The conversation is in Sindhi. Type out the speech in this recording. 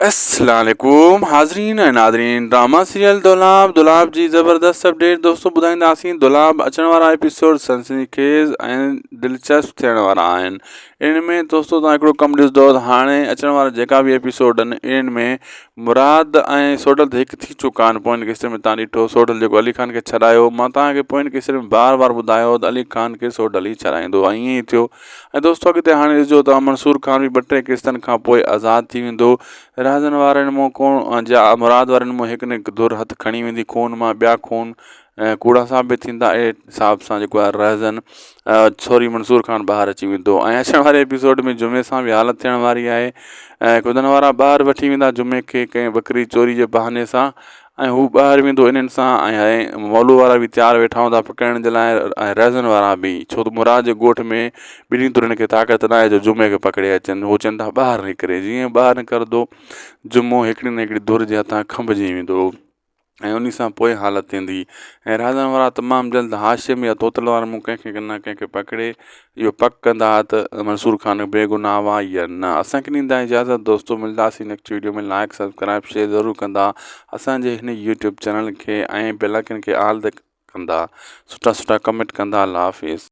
السلام عليڪم حاضرين ۽ ناظرين ڊراما سيريل دولاب دولاب جي زبردست اپڊيٽ دوستو ٻڌائينداسين دولاب اچڻ وارا ايپيسوڊ سنسني خيز ۽ دلچسپ ٿيڻ وارا آهن ان ۾ دوستو تان هڪڙو ڪم ڏسندو ته هاڻي اچڻ وارا جيڪا به ايپيسوڊ آهن انهن ۾ مراد ۽ سوڍل ته هڪ ٿي چڪا آهن پوئين قسط ۾ تان ڏٺو سوڍل جيڪو علي خان کي ڇڏايو مان تان کي پوئين قسط ۾ بار بار ٻڌايو ته علي خان کي سوڍل ئي ڇڏائيندو ۽ ائين ئي ٿيو ۽ دوستو اڳتي هاڻي ڏسجو ته منصور خان به ٻه ٽي قسطن کان پوء آزاد ٿي ويندو. رهزن وارن مون ڪون جا مراد وارن مون هڪ نه هڪ ڌر هٿ کڻي ويندي خون مان ٻيا خون ڪوڙا ثابت ٿيندا اهڙي حساب سان جيڪو آهي رهزن سوري منصور خان ٻاهر اچي ويندو ۽ اچڻ واري ايپيسوڊ ۾ جمعي سان به حالت ٿيڻ واري آهي ۽ خدن وارا ٻاهر وٺي ويندا جمعي کي ڪنهن ٻڪري چوري جي بهاني سان ۽ هو ٻاهر ويندو انهن سان ۽ مولو وارا به تيار ويٺا هوندا پڪڙڻ جي لاء ۽ رهزن وارا به ڇو ته مراد جي ڳوٺ ۾ ٻنهي ڌرين کي طاقت ناهي جو جمعي کي پڪڙي اچن هو چون ٿا ٻاهر نڪري جيئن ٻاهر نڪرندو جمعو هڪڙي نه هڪڙي ڌر جي هٿان کنڀجي ويندو ۽ انهي سان پوء حالت ٿيندي ۽ رهزن وارا تمام جلد هاشم يا طوطل وارن مون ڪنهن کي نه ڪنهن کي پڪڙي اهو پڪ ڪندا ها ته منصور خان بي گناهه آ يا نه اسان کي ڏيندا اجازت دوستو ملداسين next video ۾ like subscribe share ضرور ڪندا اسان جي هن يوٽيوب چينل کي ۽ بيل آئڪن کي آل تي ڪندا سٺا سٺا ڪمينٽ ڪندا الله حافظ.